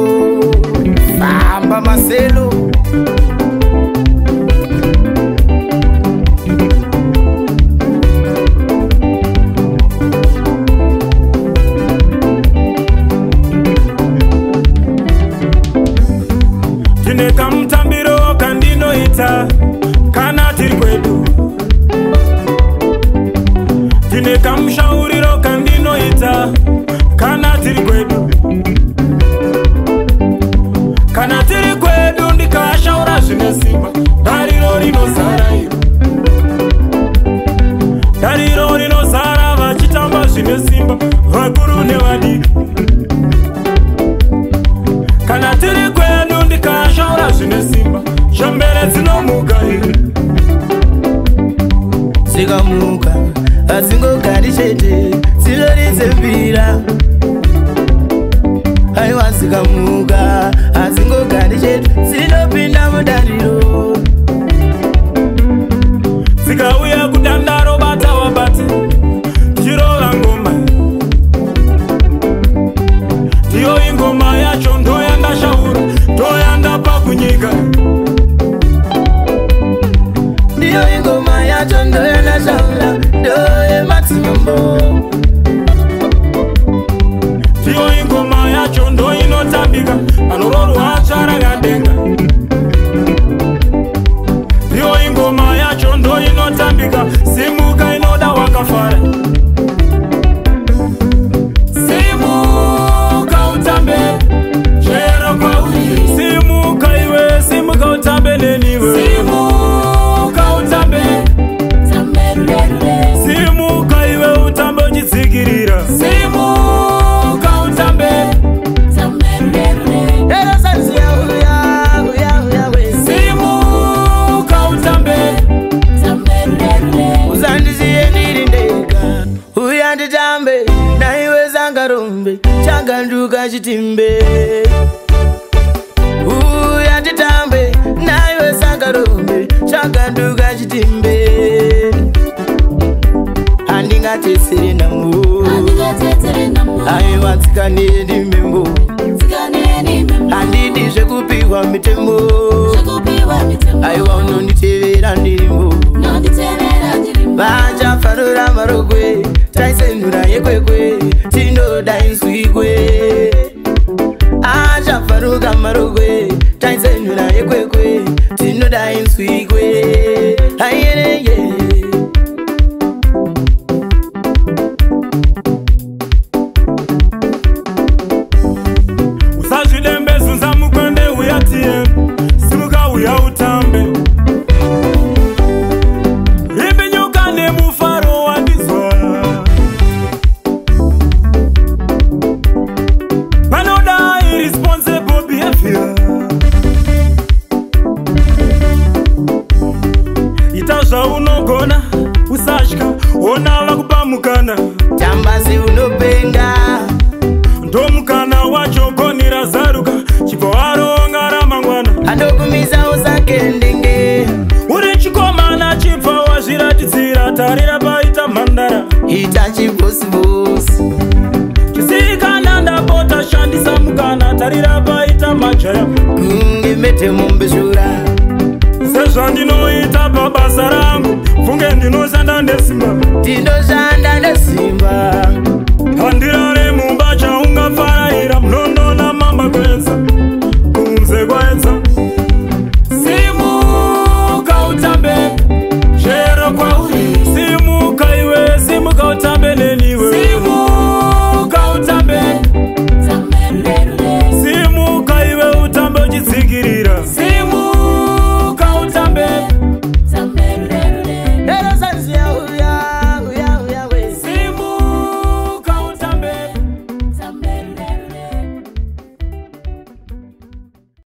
madzimambo. Famba Marcelo. Tine kamutambiro kandinoita kana tiri kwedu. Tine kamushauriro kandinoita kana tiri kwedu. Kana tiri kwedu ndikashaura zvine simba. Dariro rinozara iro. Dariro rinozara vachitamba zvine simba vakuru nevadiki. Kana tiri kwedu ndikashaura zvine simba chembere dzinomuka iro. Dzikamuka hadzingogari chete dzinoridze mbira. Aiwa dzikamuka hadzingogari chete dzinopinda mudariro. Dzikauya kudandaro bata wabate tichirova ngoma. Ndiyo ingoma yacho ndoyandashaura ndoyandapa kunyika. Ndiyo ingoma yacho ndoyandashaura ndoyemadzimambo. Ndiyo ingoma yacho ndoinotambika panororwa tsvarakadenga. Ndiyo ingoma yacho ndoinotambika simuka inoda wakafara. Simuka utambe chero kwauri. Simuka iwe, simuka utambe neniwe. Simuka utambe, simuka iwe utambe uchitsikirira. Simuka utambe, simuka utambe. Usandisiye ndiri ndega, uya nditambe naiwe zangarombe chaganduka chitimbe. Uya nditambe naiwe zangarombe chaganduka chitimbe. Handingatetsere namo, aiwa tsikaneni membo. Handidi zvekupiwa mitemo, aiwa unonditevera ndirimbo. Vachafarura marogwe taisenura yekwekwe tinoda inzwikwe. Achafaruka marogwe taisenura yekwekwe tinoda inzwikwe. Aiyereye. Usazvidembe zunza mukwende uya tiye simuka uya utambe. Rimbinyuka nemufaro wandizwa. Panoda irresponsible behavior. Ita zvaunogona usatya ona vakupa mukana. Tambazi unopenga Ndomukana wacho gonira zaruka chibva waronga ramangwana. Andokumisa usakendenge. Uri chikomana chibva wazviratidzira tarira paita mhandara. Ita chibosibosi. Chisikana ndapota shandisa mukana tarira paita majaya. Kunge mete mombeshura. Sezvandinoita pabasa rangu funge ndinoshanda nesimba. Tinoshanda